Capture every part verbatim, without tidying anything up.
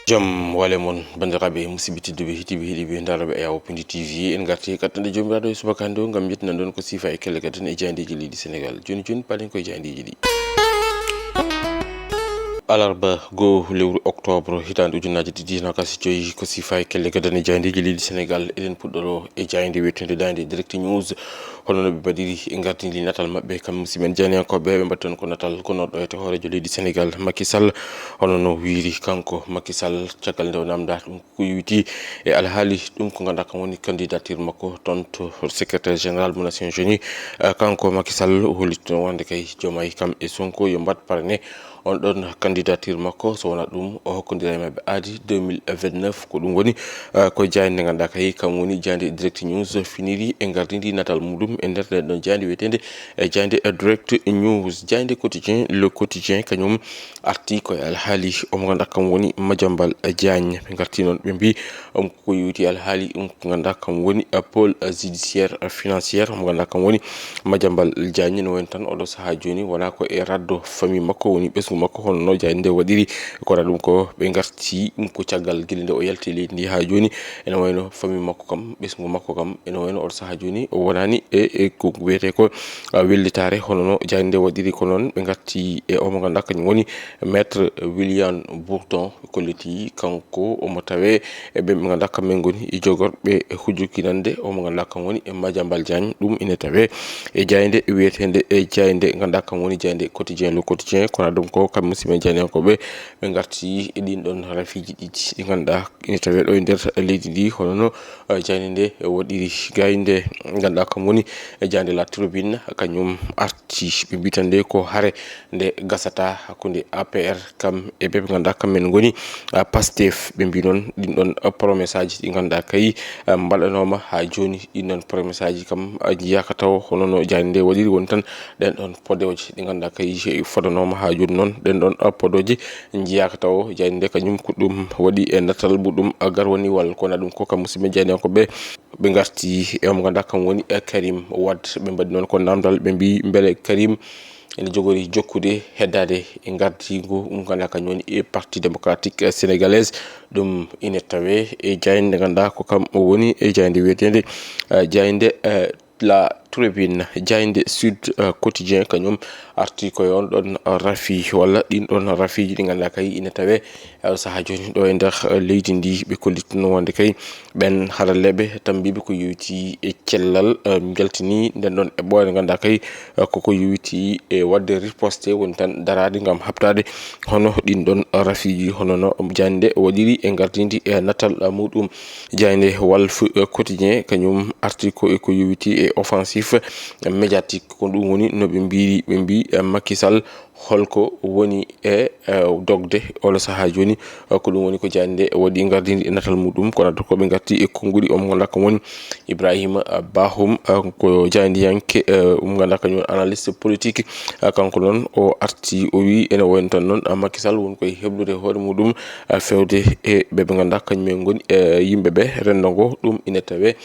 Jom wale mon, banndiraaɓe musidɓe tedduɓe, heɗiiɓe, heɗiiɓe ndaarooɓe Ayawo Pindi T V, en ngarti e kattanɗe Joomiraaɗo e subaka hannde o ngam yettinan ɗon ko siifa e kelle gadane e jaayndeeji leydi Senegaal. Jooni jooni, paɗen koye jaayndeeji ɗi. Alarba goo lewru octobre hitaande ujunaaji ɗiɗi e noogaas e joy, ko siifa e kelle gadane e jaayndeeji leydi Senegaal. Eɗen puɗɗoroo e jaaynde wiyeteende Daande Direct News. Hono no ɓe mbaɗiri e ngardindi natal maɓɓe, kam musidɓe men jaayndiyankooɓe, ɓe mbaɗi toon ko natal gonooɗo e to hooreejo leydi Senegaal, Macky Sall. Hono no wiyri kanko Macky Sall, caggal nde o naamndaa ɗum ko yowiti e alhaali ɗum ko ngannduɗaa kam woni candidature makko toon to secrétaire général mo Nations Unies. Eh, kanko Macky Sall o holliti toon wonde kay Diomaye kam e Sonko yo mbaɗ parrainé on ɗon candidature makko, so wonaa ɗum o hokkondira e maɓɓe aadi deux mille vingt-neuf. Ko ɗum woni, eh, ko jaaynde nde ngannduɗaa kay kam woni jaaynde Direct News finiri e ngardindi natal muɗum e nder nden ɗon jaaynde wiyeteende, eh, jaaynde, eh, Direct News. Jaaynde Quotidien, Le Quotidien, kañum arti ko e alhaali omo ngannduɗaa kam woni Madiambal Diagne. Ɓe ngarti noon ɓe mbi, um, ko yowiti alhaali um ko ngannduɗaa kam woni, eh, pôle, eh, judiciaire, eh, financière, omo ngannduɗaa kam woni Madiambal Diagne. No woni tan oɗo sahaa jooni wonaa ko e raddo famille makko woni ɓesngu makko, hono no jaaynde nde waɗiri. Ko waɗa ɗum ko ɓe ngarti ɗum ko caggal gila nde o yalti e leydi ndi haa jooni. Ene wayno famille makko kam, ɓesngu makko kam, ene wayno oɗo sahaa jooni o wonaani e, e ko wiyetee ko, ah, wellitaare, hono no jaaynde nde waɗiri. Ko noon ɓe ngarti e omo ngannduɗaa kañum woni Maître William Bourdon, kolliti kanko omo tawee e ɓe ɓe ngannduɗaa kam men ngoni e jogorɓe e hujjukinande omo ngannduɗaa kam woni e Madiambal Diagne. Ɗum ine tawee e jaaynde wiyeteende, e jaaynde ngannduɗaa kam woni jaaynde Quotidien, Le Quotidien. Kono ɗum ko kam musidɓe jaayndiyankooɓe, ɓe ngarti e ɗin ɗon rafiiji ɗiɗi ɗi ngannduɗaa ine tawee ɗo e nder leydi ndi, hono no, eh, jaaynde nde waɗiri. Jaaynde ngannduɗaa kam woni, eh, jaaynde La Tribune, kañum arti ɓe mbi tan nde ko hare nde gasata hakkunde A P R kam e ɓe ɓe ngannduɗaa kam men ngoni, ah, Pastef. Ɓe mbi noon ɗin ɗon, ah, promesse aji ɗi ngannduɗaa kay, ah, mbaɗanooma haa jooni, ɗin ɗon promesse aji kam, ah, njiyaaka taw hono no jaaynde nde waɗiri. Woni tan ɗen ɗon podooje ɗi ngannduɗaa kay fodanooma haa jooni noon, ɗen ɗon, ah, podooje njiyaaka taw jaaynde nde kañum ko ɗum waɗi e natal muɗum, ah, garwaniwal. Kono ɗum ko kam musidɓe jaayndiyankooɓe, ɓe ngarti e omo ngannduɗaa kam woni, eh, Karim Wade. Ɓe mbaɗi noon ko naamndal, ɓe mbi mbele Karim ene jogori jokkude heddaade e ngardiigu mo ngannduɗaa kañum woni e Parti Démocratique Sénégalais. Ɗum ine tawee e jaaynde nde ngannduɗaa ko kam o woni e jaaynde wiyeteende, eh, jaaynde, eh, La Tribune. Jaaynde Sud, eh, Quotidien kañum arti ko e on ɗon rafi walla ɗin ɗon rafiiji ɗi ngannduɗaa kay ine tawee, eh, sahaa jooni ɗo e nder, eh, leydi ndi. Ɓe kollitno wonde kay ɓen haralleeɓe tambiiɓe ko yowiti e cellal, eh, njaltini nden ɗon eɓɓoore ngannduɗaa kay, eh, koko yowiti e waɗde riposte, woni tan daraade ngam haɓtaade hono ɗin ɗon rafiiji, hono no jaaynde waɗiri e ngardindi e natal, eh, muɗum. Jaaynde Walf, eh, Quotidien kañum arti ko e ko yowiti e offensive médiatique. Ko ɗum woni no ɓe mbiri, ɓe mbi, eh, Macky Sall holko woni e, eh, dogde oɗo sahaa jooni. Eh, ko ɗum woni ko jaaynde nde waɗi ngardindi e natal muɗum. Kono ko ɓe ngarti e konnguɗi omo ngannduɗaa kam woni Ibrahima, eh, Bahum, eh, ko jaayndiyanke, eh, mo ngannduɗaa kañum woni analyste politique. Eh, kanko noon o arti o wi ene wayno tan noon, eh, Macky Sall woni koye heblude hoore muɗum, eh, fewde e ɓe ɓe ngannduɗaa kañum en ngoni, eh, yimɓe ɓe renndo ngo. Ɗum ine tawee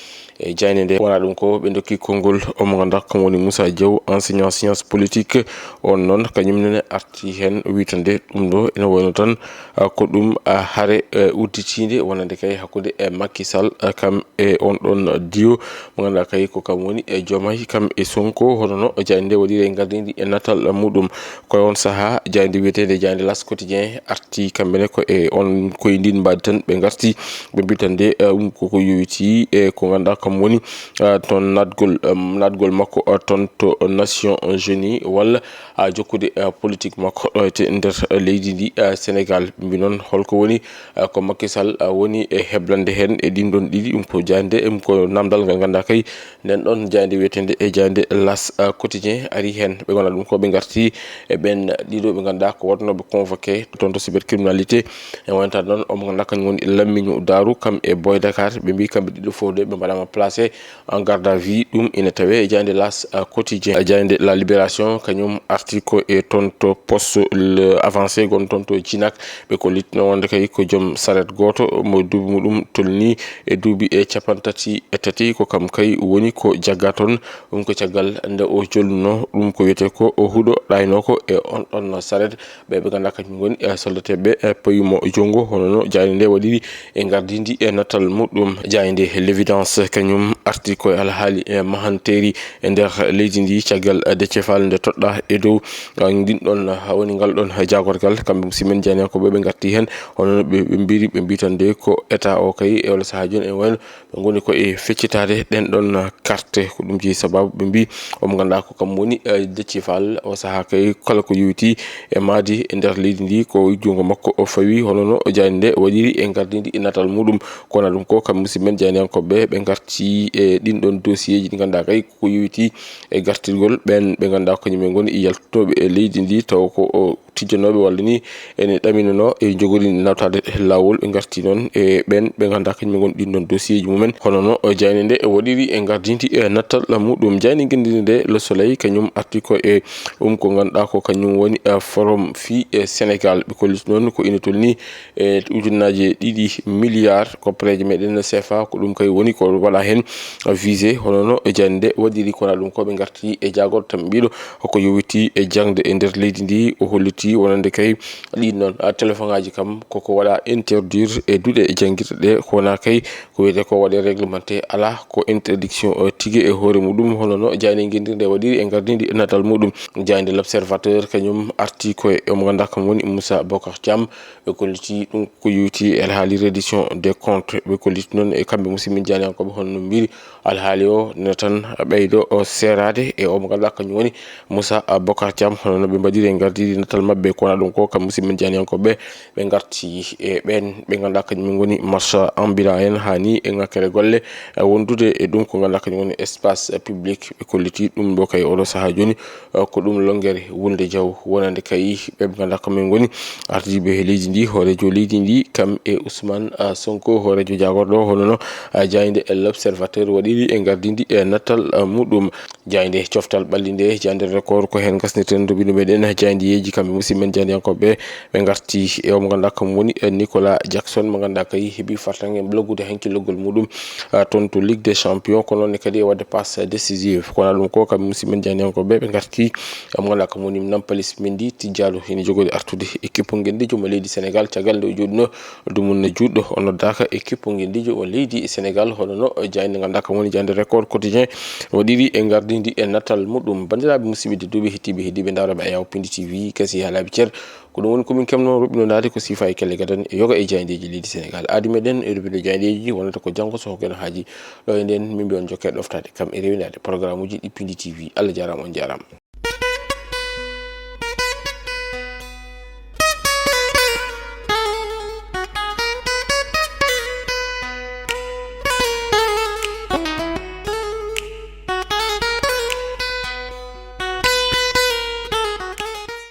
e jaaynde nde. Wonaa ɗum ko ɓe ndokki konngol omo ngannduɗaa kam woni Moussa Diaw, enseignant science politique. On noon kañum nene arti heen witande ɗum ɗo ene wayno tan, ah, ko ɗum, ah, hare, eh, udditiinde wonande kay hakkunde e Macky Sall, ah, kam e on ɗon diyo mo ngannduɗaa kay ko kam woni e Diomaye kam e Sonko, hono no jaaynde nde waɗiri e ngardindi e natal muɗum. Ko e on sahaa jaaynde wiyeteende jaaynde L'As Quotidien arti kamɓe ne ko e on, ko e ndin mbaadi tan ɓe ngarti, ɓe mbi tan nde, eh, ɗum koko yowiti e ko ngannduɗaa kam woni, eh, toon naatgol, eh, naatgol makko, eh, toon to Nations Unies walla, ah, jokkude, eh, politique makko ɗo e te nder, eh, leydi ndi, eh, Sénégal. Ɓe mbi noon holko woni, eh, ko Macky Sall, eh, woni e heblande heen e ɗin ɗon ɗiɗi. Ɗum ko jaaynde, ɗum ko naamndal ngal ngannduɗaa kay nden ɗon jaaynde wiyeteende e jaaynde L'As, eh, Quotidien ari heen. Ɓe ngannduɗaa ɗum ko ɓe ngarti e ɓen ɗiɗo ɓe ngannduɗaa ko waɗnooɓe convoqué toon to cybercriminalité. E wonta noon omo ngannduɗaa kañum woni Lammiñu Daaru kam e Boy Dakar. Ɓe mbi kamɓe ɗiɗo fof de ɓe mbaɗaama placé en garde à vue. Ɗum ine tawee e jaaynde L'As, eh, Quotidien. Jaaynde La Libération kañum arti ko e toon to poste le avancé gon toon to Jinak. Ɓe kollitii noon wonde kay ko joom saret gooto mo duuɓi muɗum tolnii e duuɓi e cappanɗe tati e tati, ko kam kay woni ko jagga toon. Ɗum ko caggal nde o jolnunoo ɗum ko wiyetee ko o huɗo ɗaynoo ko e on ɗon saret. Ɓe ɓe ngannduɗaa kañum ngoni, eh, soldateeɓe, eh, pawi mo junngo. Hono no jaaynde nde waɗiri e ngardiindi e natal muɗum. Jaaynde L'Évidence kañum arti ko e alhaali, eh, mahanteeri e nder leydi ndi caggal, eh, Déthié Fall nde toɗɗaa e dow, eh, ndin ɗon, eh, woni ngal ɗon, eh, jaagorgal. Kamɓe musimen jaayndiyankooɓe ɓe ngarti heen, hono no ɓe, ɓe mbiri, ɓe mbi tan de ko état o kay e ola sahaa jooni en wayno ɓe ngoni ko e feccitaade ɗen ɗon carte. Ko ɗum jeyi sababu ɓe mbi omo ngannduɗaa ko kam woni, eh, Déthié Fall. O sahaa kay kala ko yowiti e maadi e nder leydi ndi ko junngo makko o fawi, hono no jaaynde nde waɗiri e ngardiindi e natal muɗum. Kono ɗum ko kam musimen jaayndiyankooɓe ɓe ngarti e ɗin ɗon dossier ji ɗi ngannduɗaa kay ko yowiti e gartirgol ɓen ɓe ngannduɗaa ko kañum en ngoni yaltooɓe e leydi ndi, taw ko o tijjanooɓe walla ni ene ɗaminanoo e njogori nawtaade laawol. Ɓe ngarti noon e ɓeen ɓe ngannduɗaa kañum en ngoni ɗin ɗon dossier ji mumen. Hono no jaaynde nde waɗiri e ngardiindi e nattal muɗum. Jaaynde ngenndi nde Le Soleil kañum arti ko e ɗum ko ngannduɗaa ko kañum woni, eh, forum fii e Sénégal. Ɓe kolliti noon ko ina tolnii e ujunnaaje ɗiɗi milliard koppareeje meɗen C F A, ko ɗum kay woni ko waɗaa heen visé. Hono no jaaynde nde waɗiri, kono ɗum ko ɓe ngarti e jaagorɗe tambiiɗo ko yowiti e jaŋde e nder leydi ndi. O holliti wonande kay ɗin noon, ah, téléphone aji kam koko waɗa interdire e duɗe janngirɗe ɗe, ko wona kay ko wiyetee ko waɗe réglementé, alaa ko interdiction, eh, tigi e hoore muɗum. Hono no jaaynde ngenndi nde waɗiri e ngardiindi e natal muɗum. Jaaynde L'Observateur kañum arti ko e omo ngannduɗaa kam woni Moussa Bocar Thiam. Ɓe kolliti ɗum ko yowiti e alhaali reddition des comptes. Ɓe kolliti noon e kamɓe musimin jaayndiyankooɓe hono no mbiri alhaali o ne tan ɓeydo o seeraade e omo ngannduɗaa kañum woni Moussa Bocar Thiam. Hono no ɓe mbaɗiri e ngardiindi natal maɓɓe, kono ɗum ko kam musimin jaayndiyankooɓe ɓe ngarti e ɓeen ɓe ngannduɗaa kañum ngoni marchand ambulant en, haa ni e ŋakkere golle, eh, wondude e ɗum ko ngannduɗaa kañum woni espace public. Ɓe kolliti ɗum ɗo kay oɗo sahaa jooni, eh, ko ɗum lonngere wulnde jaw wonande kay ɓe ɓe ngannduɗaa kañum ngoni ardiiɓe leydi ndi, hooreejo leydi ndi, kam e Ousmane, ah, Sonko, hooreejo jaagorɗo. Hono no, ah, jaaynde L'Observateur waɗiri e ngardiindi e natal, ah, muɗum. Jaaynde coftal ɓalli nde, jaaynde Record, ko heen ngasnirten nduɓɓindu meɗen jaayndiyeeji kamɓe musimen jaayndiyankooɓe. Ɓe ngarti e o mo ngannduɗaa kam woni, eh, Nicolas Jackson, mo ngannduɗaa kay heɓi fartaŋŋe bloggude hanki loggol muɗum, ah, toon to Ligue des Champions, ko noon ne kadi e waɗde passe décisive. Kono ɗum ko kamɓe musimen jaayndiyankooɓe ɓe ngarti, eh, mo ngannduɗaa kam woni Nampalys Mendy, tijjaaɗo ene jogori artude équipe ngenndiijo mo leydi Sénégal, caggal nde o jooɗino dumunna juutɗo o noddaaka équipe ngenndiijo o leydi Sénégal. Hono no jaaynde ngannduɗaa kam woni jaaynde Record Quotidien waɗiri e ngardiindi e natal muɗum. Banndiraaɓe musiɓɓe tedduɓe, heɗtiiɓe, heɗiiɓe ndaarooɓe Ayaw Pindi T V, kasi haalaaɓe cer. Ko ɗum woni ko min keɓno ruɓɓinondaade ko siifa e kelle gadane e yoga e jaayndeeji leydi Sénégal. Aadi meɗen e ruɓɓindo jaayndeeji wonata ko janngo so hokkeno haaji. Ɗo e nden min mbiyon jokkee ɗoftaade kam e rewindaade programme uji ɗi Pindi T V. Allah jaaraama, on jaaraama.